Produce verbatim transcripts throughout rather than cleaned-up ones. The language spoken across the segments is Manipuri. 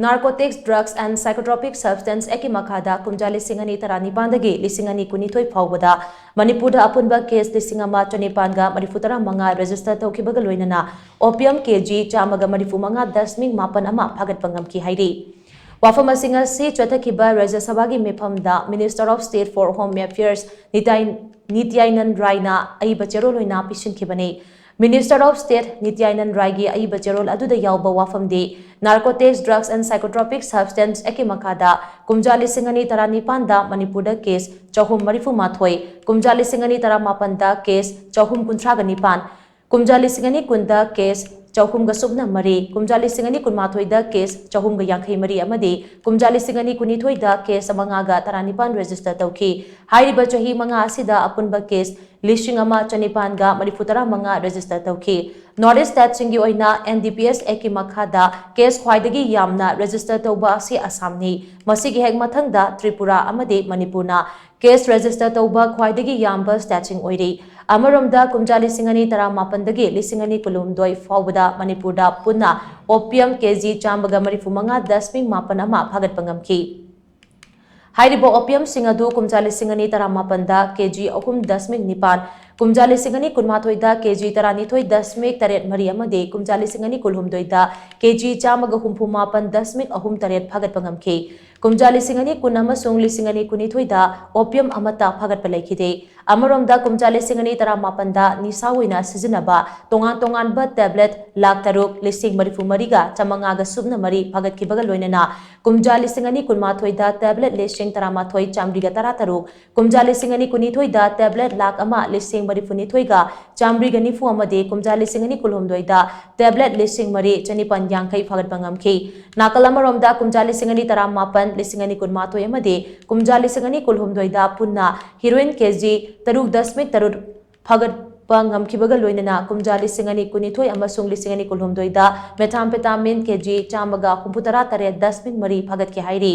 Narcotics, Drugs and Psychotropic Substance Act ꯀꯤ ꯃꯈꯥꯗ ꯀꯨꯝꯖꯥ ꯂꯤꯁꯤꯡ ꯑꯅꯤ ꯇꯔꯥꯅꯤꯄꯥꯟꯗꯒꯤ ꯂꯤꯁꯤꯡ ꯑꯅꯤ ꯀꯨꯟꯅꯤꯊꯣꯏ ꯐꯥꯎꯕꯗ ꯃꯅꯤꯄꯨꯔꯗ ꯑꯄꯨꯟꯕ case ꯂꯤꯁꯤꯡ ꯑꯃ ꯆꯅꯤꯄꯥꯟꯒ ꯃꯔꯤꯐꯨ ꯇꯔꯥ ꯃꯉꯥ register ꯇꯧꯈꯤꯕꯒ ꯂꯣꯏꯅꯅ opium K G ꯆꯥꯝꯃꯒ ꯃꯔꯤꯐꯨ ꯃꯉꯥ ꯗꯁꯃꯤꯛ ꯃꯥꯄꯟ ꯑꯃ ꯐꯥꯒꯠꯄ ꯉꯝꯈꯤ ꯍꯥꯏꯔꯤ꯫ ꯋꯥꯐꯝ ꯑꯁꯤꯡ ꯑꯁꯤ ꯆꯠꯊꯈꯤꯕ ꯔꯥꯖ꯭ꯌ ꯁꯚꯥꯒꯤ ꯃꯤꯐꯝꯗ Minister of State for Home Affairs Nitai-, ꯅꯤꯇ꯭ꯌꯥꯅꯟ ꯔꯥꯏꯅ ꯑꯏꯕ ꯆꯦꯔꯣꯜ ꯑꯣꯏꯅ ꯄꯤꯁꯤꯟꯈꯤꯕꯅꯤ꯫ Minister of State ꯅꯤꯇ꯭ꯌꯥꯅꯟ ꯔꯥꯏꯒꯤ ꯑꯏꯕ ꯆꯦꯔꯣꯜ ꯑꯗꯨꯗ ꯌꯥꯎꯕ ꯋꯥꯐꯝꯗꯤ, Narcotics, Drugs and Psychotropic Substance Act ꯀꯤ ꯃꯈꯥꯗ ꯀꯨꯝꯖꯥ ꯂꯤꯁꯤꯡ ꯑꯅꯤ ꯇꯔꯥꯅꯤꯄꯥꯟꯗ ꯃꯅꯤꯄꯨꯔꯗ case ꯆꯍꯨꯝ ꯃꯔꯤꯐꯨ ꯃꯥꯊꯣꯏ, ꯀꯨꯝꯖꯥ ꯂꯤꯁꯤꯡ ꯑꯅꯤ ꯇꯔꯥꯃꯥꯄꯟꯗ case ꯆꯍꯨꯝ ꯀꯨꯟꯊ꯭ꯔꯥꯒ ꯅꯤꯄꯥꯟ, ꯀꯨꯝꯖꯥ ꯂꯤꯁꯤꯡ ꯑꯅꯤ ꯀꯨꯟꯗ case ꯆꯍꯨꯝꯒ ꯁꯨꯞꯅ ꯃꯔꯤ, ꯀꯨꯝꯖꯥ ꯂꯤꯁꯤꯡ ꯑꯅꯤ ꯀꯨꯟꯃꯥꯊꯣꯏꯗ case ꯆꯍꯨꯝꯒ ꯌꯥꯡꯈꯩ ꯃꯔꯤ ꯑꯃꯗꯤ ꯀꯨꯝꯖꯥ ꯂꯤꯁꯤꯡ ꯑꯅꯤ ꯀꯨꯟꯅꯤꯊꯣꯏꯗ case ꯆꯥꯃꯉꯥꯒ ꯇꯔꯥꯅꯤꯄꯥꯟ register ꯇꯧꯈꯤ꯫ ꯍꯥꯏꯔꯤꯕ ꯆꯍꯤ ꯃꯉꯥ ꯑꯁꯤꯗ ꯑꯄꯨꯟꯕ case ꯂꯤꯁꯤꯡ ꯑꯃ ꯆꯅꯤꯄꯥꯟꯒ ꯃꯔꯤꯐꯨ ꯇꯔꯥ ꯃꯉꯥ register ꯇꯧꯈꯤ꯫ North East state ꯁꯤꯡꯒꯤ ꯑꯣꯏꯅ N D P S Act ꯀꯤ ꯃꯈꯥꯗ case ꯈ꯭ꯋꯥꯏꯗꯒꯤ ꯌꯥꯝꯅ register ꯇꯧꯕ ꯑꯁꯤ ꯑꯁꯥꯝꯅꯤ꯫ ꯃꯁꯤꯒꯤ ꯍꯦꯛ ꯃꯊꯪꯗ ꯇ꯭ꯔꯤꯄꯨꯔꯥ ꯑꯃꯗꯤ ꯃꯅꯤꯄꯨꯔꯅ case register ꯇꯧꯕ ꯈ꯭ꯋꯥꯏꯗꯒꯤ ꯌꯥꯝꯕ state ꯁꯤꯡ ꯑꯣꯏꯔꯤ꯫ ꯑꯃꯔꯣꯝꯗ, ꯀꯨꯝꯖꯥ ꯂꯤꯁꯤꯡ ꯑꯅꯤ ꯇꯔꯥꯃꯥꯄꯟꯗꯒꯤ ꯂꯤꯁꯤꯡ ꯑꯅꯤ ꯀꯨꯟꯍꯨꯝꯗꯣꯏ ꯐꯥꯎꯕꯗ ꯃꯅꯤꯄꯨꯔꯗ ꯄꯨꯟꯅ opium K G ꯆꯥꯝꯃꯒ ꯃꯔꯤꯐꯨ ꯃꯉꯥ ꯗꯁꯃꯤꯛ ꯃꯥꯄꯟ ꯑꯃ ꯐꯥꯒꯠꯄ ꯉꯝꯈꯤ꯫ ꯍꯥꯏꯔꯤꯕ opium ꯁꯤꯡ ꯑꯗꯨ ꯀꯨꯝꯖꯥ ꯂꯤꯁꯤꯡ ꯑꯅꯤ ꯇꯔꯥꯃꯥꯄꯟꯗ K G ꯑꯍꯨꯝ ꯗꯁꯃꯤꯛ ꯅꯤꯄꯥꯟ, ꯀꯨꯝꯖꯥ ꯂꯤꯁꯤꯡ ꯑꯅꯤ ꯀꯨꯟꯃꯥꯊꯣꯏꯗ K G ꯇꯔꯥꯅꯤꯊꯣꯏ ꯗꯁꯃꯤꯛ ꯇꯔꯦꯠ ꯃꯔꯤ ꯑꯃꯗꯤ ꯀꯨꯝꯖꯥ ꯂꯤꯁꯤꯡ ꯑꯅꯤ ꯀꯨꯟꯍꯨꯝꯗꯣꯏꯗ K G ꯆꯥꯝꯃꯒ ꯍꯨꯝꯐꯨ ꯃꯥꯄꯟ ꯗꯁꯃꯤꯛ ꯑꯍꯨꯝ ꯇꯔꯦꯠ ꯐꯥꯒꯠꯄ ꯉꯝꯈꯤ꯫ ꯀꯨꯝꯖꯥ ꯂꯤꯁꯤꯡ ꯑꯅꯤ ꯀꯨꯟ ꯑꯃꯁꯨꯡ ꯂꯤꯁꯤꯡ ꯑꯅꯤ ꯀꯨꯟꯅꯤꯊꯣꯏꯗ opium ꯑꯃꯠꯇ ꯐꯥꯒꯠꯄ ꯂꯩꯈꯤꯗꯦ꯫ ꯑꯃꯔꯣꯝꯗ, ꯀꯨꯝꯖꯥ ꯂꯤꯁꯤꯡ ꯑꯅꯤ ꯇꯔꯥꯃꯥꯄꯟꯗ ꯅꯤꯁꯥ ꯑꯣꯏꯅ ꯁꯤꯖꯤꯟꯅꯕ ꯇꯣꯉꯥꯟ ꯇꯣꯉꯥꯟꯕ tablet ꯂꯥꯈ ꯇꯔꯨꯛ ꯂꯤꯁꯤꯡ ꯃꯔꯤꯐꯨ ꯃꯔꯤꯒ ꯆꯥꯃꯉꯥꯒ ꯁꯨꯞꯅ ꯃꯔꯤ ꯐꯥꯒꯠꯈꯤꯕꯒ ꯂꯣꯏꯅꯅ, ꯀꯨꯝꯖꯥ ꯂꯤꯁꯤꯡ ꯑꯅꯤ ꯀꯨꯟꯃꯥꯊꯣꯏꯗ tablet ꯂꯤꯁꯤꯡ ꯇꯔꯥꯃꯥꯊꯣꯏ ꯆꯥꯝꯃꯔꯤꯒ ꯇꯔꯥꯇꯔꯨꯛ, ꯀꯨꯝꯖꯥ ꯂꯤꯁꯤꯡ ꯑꯅꯤ ꯀꯨꯟꯅꯤꯊꯣꯏꯗ tablet ꯂꯥꯈ ꯑꯃ ꯂꯤꯁꯤꯡ ꯃꯔꯤꯐꯨ ꯅꯤꯊꯣꯏꯒ ꯆꯥꯝꯃꯔꯤꯒ ꯅꯤꯐꯨ ꯑꯃꯗꯤ ꯀꯨꯝꯖꯥ ꯂꯤꯁꯤꯡ ꯑꯅꯤ ꯀꯨꯟꯍꯨꯝꯗꯣꯏꯗ tablet ꯂꯤꯁꯤꯡ ꯃꯔꯤ ꯆꯅꯤꯄꯥꯟ ꯌꯥꯡꯈꯩ ꯐꯥꯒꯠꯄ ꯉꯝꯈꯤ꯫ ꯅꯥꯀꯜ ꯑꯃꯔꯣꯝꯗ, ꯀꯨꯝꯖꯥ ꯂꯤꯁꯤꯡ ꯑꯅꯤ ꯇꯔꯥꯃꯥꯄꯟ, ꯂꯤꯁꯤꯡ ꯑꯅꯤ ꯀꯨꯟꯃꯥꯊꯣꯏ ꯑꯃꯗꯤ ꯀꯨꯝꯖꯥ ꯂꯤꯁꯤꯡ ꯑꯅꯤ ꯀꯨꯟꯍꯨꯝꯗꯣꯏꯗ ꯄꯨꯟꯅ heroin K G ꯇꯔꯨꯛ ꯗꯁꯃꯤꯛ ꯇꯔꯨꯛ ꯐꯥꯒꯠꯄ ꯉꯝꯈꯤꯕꯒ ꯂꯣꯏꯅꯅ, ꯀꯨꯝꯖꯥ ꯂꯤꯁꯤꯡ ꯑꯅꯤ ꯀꯨꯟꯅꯤꯊꯣꯏ ꯑꯃꯁꯨꯡ ꯂꯤꯁꯤꯡ ꯑꯅꯤ ꯀꯨꯟꯍꯨꯝꯗꯣꯏꯗ methamphetamine K G ꯆꯥꯝꯃꯒ ꯍꯨꯝꯐꯨꯇꯔꯥ ꯇꯔꯦꯠ ꯗꯁꯃꯤꯛ ꯃꯔꯤ ꯐꯥꯒꯠꯈꯤ ꯍꯥꯏꯔꯤ꯫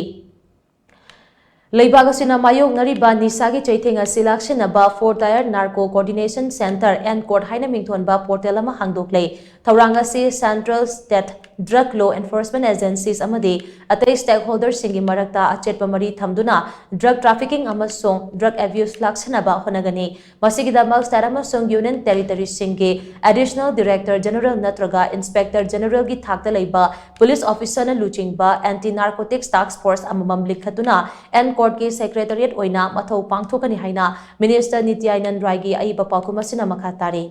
ꯂꯩꯕꯥꯛ ꯑꯁꯤꯅ ꯃꯥꯌꯣꯛꯅꯔꯤꯕ ꯅꯤꯁꯥꯒꯤ ꯆꯩꯊꯦꯡ ꯑꯁꯤ ꯂꯥꯛꯁꯤꯟꯅꯕ Four Tier Narco Coordination Center, NCORD ꯍꯥꯏꯅ ꯃꯤꯡꯊꯣꯟꯕ portal ꯑꯃ ꯍꯥꯡꯗꯣꯛꯂꯦ꯫ ꯊꯧꯔꯥꯡ ꯑꯁꯤ Central State drug law enforcement agencies ꯑꯃꯗꯤ ꯑꯇꯩ stakeholderꯁꯤꯡꯒꯤ ꯃꯔꯛꯇ ꯑꯆꯦꯠꯄ ꯃꯔꯤ ꯊꯝꯗꯨꯅ drug trafficking ꯑꯃꯁꯨꯡ drug abuse ꯂꯥꯛꯁꯤꯟꯅꯕ ꯍꯣꯠꯅꯒꯅꯤ꯫ ꯃꯁꯤꯒꯤꯗꯃꯛ state ꯑꯃꯁꯨꯡ union territoryꯁꯤꯡꯒꯤ additional director general ꯅꯠꯇ꯭ꯔꯒ inspector generalꯒꯤ ꯊꯥꯛꯇ ꯂꯩꯕ police officerꯅ ꯂꯨꯆꯤꯡꯕ anti narcotics task force ꯑꯃꯃꯝ ꯂꯤꯡꯈꯠꯇꯨꯅ N CORDꯀꯤ secretariat ꯑꯣꯏꯅ ꯃꯊꯧ ꯄꯥꯡꯊꯣꯛꯀꯅꯤ ꯍꯥꯏꯅ Minister ꯅꯤꯇ꯭ꯌꯥꯅꯟ ꯔꯥꯏꯒꯤ ꯑꯏꯕ ꯄꯥꯎꯈꯨꯝ ꯑꯁꯤꯅ ꯃꯈꯥ ꯇꯥꯔꯤ꯫